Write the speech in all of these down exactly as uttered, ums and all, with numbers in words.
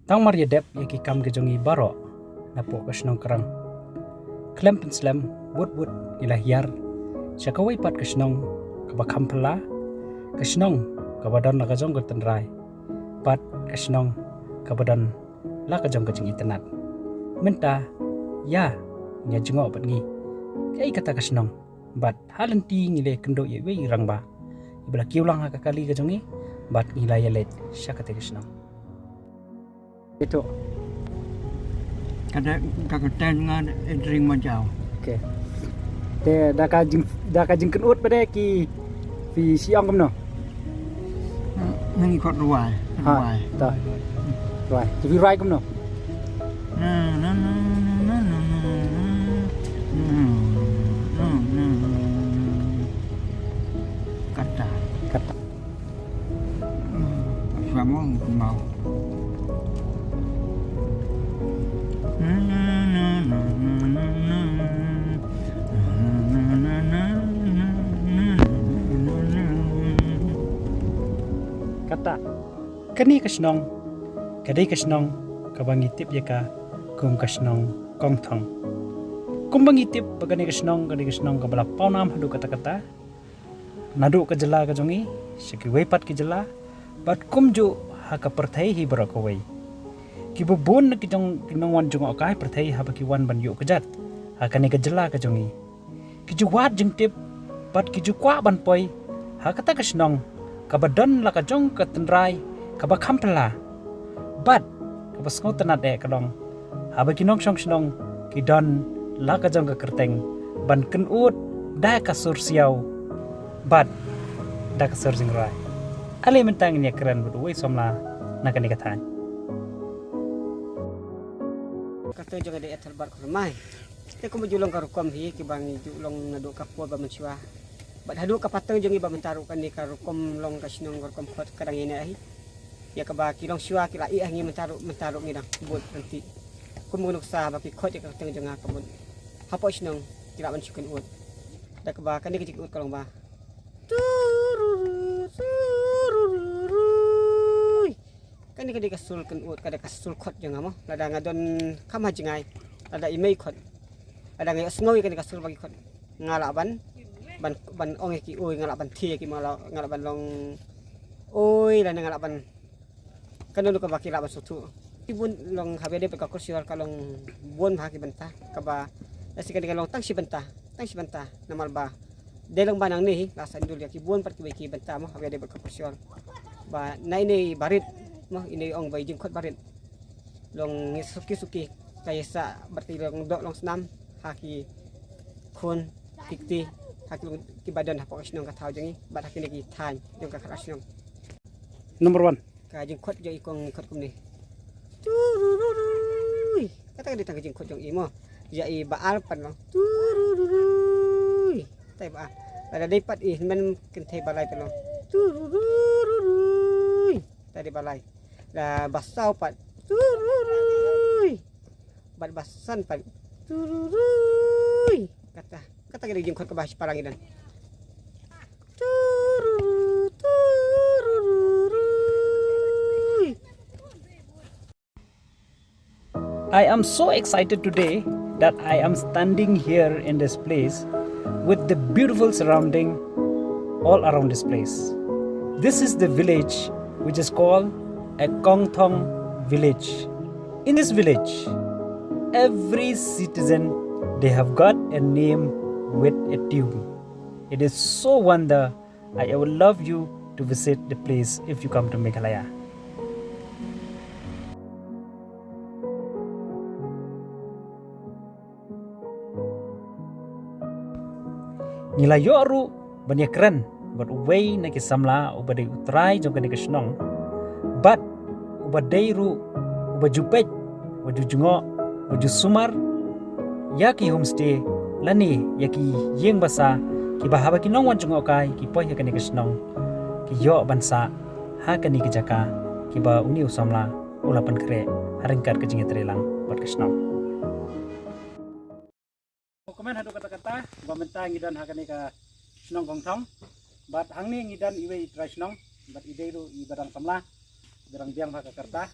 Tang mar ïa dep ïa ki kam ka jong ngi baroh napoh ka shnong Krang, khlem pynslem, wut wut ngi la hiar sha kawei pat ka shnong kaba kham phylla, ka shnong kaba don la ka jong ka tynrai, bad ka shnong kaba don la ka jong ka jingitynnad. Mynta ïa ngi jngoh bad ngi kaei kata ka shnong, bad ha lynti ngi la kynduh ïa iwei i rangbah iba la kiew lang ha ka kali ka jong ngi, bad ngi la ïaleit sha kata ka shnong. Ito. Kata ka kyrteng nga Edring Majau. Okay. Te da ka jing, da ka jingkynnoh pat de ki phi shu ong kumno? Nang ikot ruai. Ha, ruai. Ta. Ruai. Te phi ruai kumno? Kata. Kata. Suamo mau. Kata. Kane ka shnong ka dei ka shnong kaba ngi tip ïa ka kum ka shnong Kongthong. Kumba ngi tip ba kane ka shnong ka dei ka shnong kaba la pawnam haduh katta katta, naduh ka jylla ka jong ngi sha kiwei pat ki jylla, bad kumjuh ha ka pyrthei hi baroh kawei. Ki babun na ki jong ki nongwan jngohkai pyrthei haba ki wan ban ïuh kjat ha kane ka jylla ka jong ngi, ki ju wad jingtip bad ki ju kwah ban poi ha kata ka shnong kaba don la ka jong ka tynrai kaba kham phylla, bad kaba sngewtynnad eh ka long haba ki nongshong shnong ki don la ka jong ka kyrteng ban kynnoh da ka sur siaw bad da ka sur jingrwai. Ale mynta ngin ïakren bad uwei u samla na kane ka thaiñ. Ka kyrteng jong nga dei Ethelbert Khurmai. Te kumba ju long ka rukom hi kiba ngi ju long naduh ka por ba mynshuwa bad haduh ka pateng jong ngi ba mynta ruh, kane ka rukom long ka shnong ka rukom khot ka dang ïaineh hi. Ïa kaba ki longshuwa ki la ïeh ha ngi, mynta ruh, mynta ruh ngi dang bud ryntih. Kum u nuksa ba ki khot ïa ka kyrteng jong nga ka mut hapoh shnong ki lah ban shu kynnoh. Da kaba kane ka jingkynnoh ka long ba tururu, turururui. Kane ka dei ka sur kynnoh, ka dei ka sur khot jong nga mo. Lada nga don kham ha jngai, lada i mei khot, lada nga ïohsngew ïa kane ka sur ba ki khot, nga lah ban, ban, ban ong ïa ki, oi, nga lah ban thie ïa ki, nga lah, nga lah ban long, oi, lane nga lah ban, kano kano kaba ki lah ban sngewthuh. Ki bun long haba ïadei bad ka Korshior ka long bun bha ki bynta kaba, lashai kane ka long tang shi bynta, tang shi bynta namar ba dei long ba nangne hi la sah ïndul ïa ki bun pat kiwei ki bynta mo haba ïadei bad ka Korshior. Ba na ine i barit mo, ine i ong ba i jingkhot barit long ngi suki suki ka ïasah bad ka long doh long snam ha ki khun ki kti ha ki long kiba don hapoh ka shnong ka thaw jong ngi bad ha kine ki thaiñ jong ka khatar shnong. Number one. Ka jingkhot jong i kong khot kumne. Turururui. Kata ka dei tang ka jingkhot jong i mo. Ïa i ba ar pat long. Turururui. Kata i ba ar. Lada dei pat i hynmen kynthei ba lai pat long. Turururui. Kata dei ba lai. La ba saw pat. Turururui. Bad ba san pat. Turururui. Kata, kata ka dei jingkhot kaba shipara ngi don. Tururu, turururui. I am so excited today that I am standing here in this place with the beautiful surrounding all around this place. This is the village which is called a Kongthong village. In this village, every citizen, they have got a name with a tune. It is so wonder. I would love you to visit the place if you come to Meghalaya. Ngi la ïoh ruh ban ïakren bad uwei na ki samla uba dei u trai jong kane ka shnong, bad uba dei ruh uba ju peit, uba ju jngoh, uba ju sumar ïa ki homestay lane ïa ki ïing basa kiba haba ki nongwan jngohkai ki poi ha kane ka shnong, ki ïoh ban sah ha kane ka jaka kiba une u samla u la pynkhreh ha ryngkat ka jingïatreilang bad ka shnong. Kumne haduh katta katta ba mynta ngi don ha kane ka shnong Kongthong. Bad hangne ngi don iwei i trai shnong bad i dei ruh i ba dang samla, i ba dang biang bha ka rta.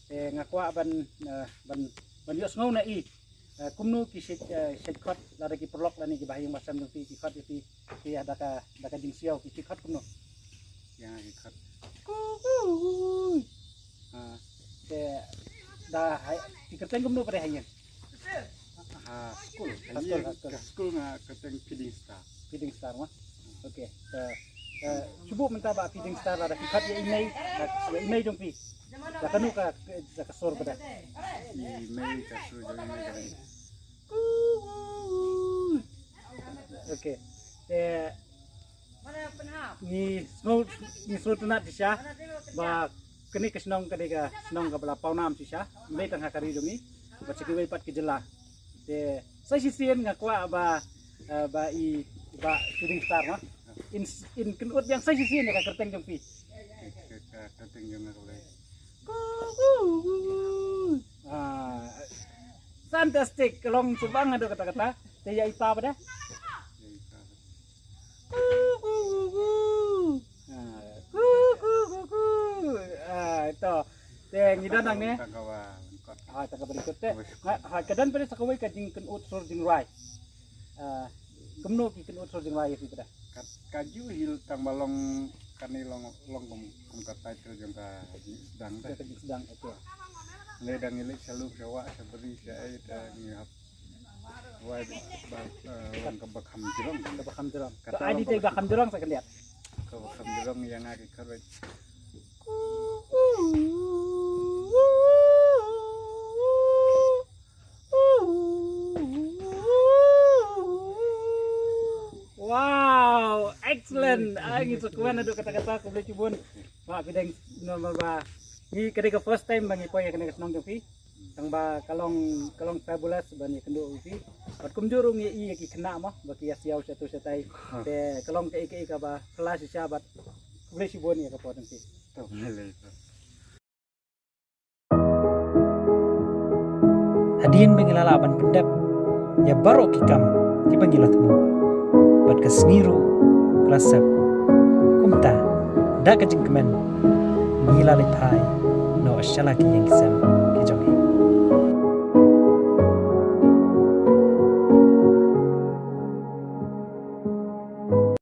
Te nga kwah ban, eh, ban, ban ïohsngew na i, eh, kumno ki shait, eh, shait khot, lada ki paralok lane ki bahaïing bahasem jong phi ki khot ïa phi, phi da ka, da ka jingsiaw ki shait khot kumno? Ïa nga ki khot. Ah, te da hai, ki kyrteng kumno pat ha ïing? Ha skul. Ha skul, ha skul. Ka skul nga kyrteng Feeding Star. Feeding Star ma. Okay. Eh, eh, shu buh mynta ba Feeding Star, lada ki khot ïa i mei, ïa i mei jong phi, la kano ka, ka, ka sur pat? I mei, ka sur jong i mei ka. Okay. Te ngi sngew, ngi sngewtynnat shisha ba kane ka shnong ka dei ka shnong kaba la pawnam shisha, ym dei tang ha ka ri jong ngi, bad sha kiwei pat ki jylla. Te sa shisien nga kwah ba, eh, ba i, ba Shooting Star ma, in, in kynud biang sa shisien ïa ka kyrteng jong phi. Ka, ka, ka kyrteng jong nga ka dei. Ah, fantastic, ka long shu bang haduh katta katta. Te ïa i pa pat? Ïa i pa pat. Ah, ah, to. Te ngi don hangne. Tang kaba lyngkot. Ah, tang kaba lyngkot te. Ha, ha, ka don pat sa kawei ka jingkynud sur jingrwai. Ah, kumno ki kynud sur jingrwai ïa phi pat? Ka, kajuh hi tang ba long kane long, long kum, kum ka title jong ka jingsdang te. Ka jingsdang, okay. Lada ngi leit sha lum sha wah sha bri sha ei te ngi hap wai ba, eh, long kaba kham jrong. Kaba kham jrong. Kata ka long ID te kaba kham jrong sa khyndiat. Kaba kham jrong ïa nga ki khot. Wow, excellent. Ai, ngi sngewkmen haduh katta katta, khublei shibun. Bah Feeding, namar ba ngi, ka dei ka first time ba ngi poi ha kane ka shnong jong phi. Tang ba ka long, ka long fabulous ban ïakynduh ïa phi. Bad kumjuh ruh ngi ïohi ïa ki khynnah mo ba ki ïa siaw shatu shatai. Te ka long kaei kaei kaba phylla shisha bad khublei shibun ïa ka por jong phi. To, khublei. Hadien ba ngi la lah ban pyndep ïa baroh ki kam kiba ngi la thmu, bad ka sngi ruh ka la sep, kumta da ka jingkmen ngi la leit phai noh sha la ki ïing ki sem ki jong ngi.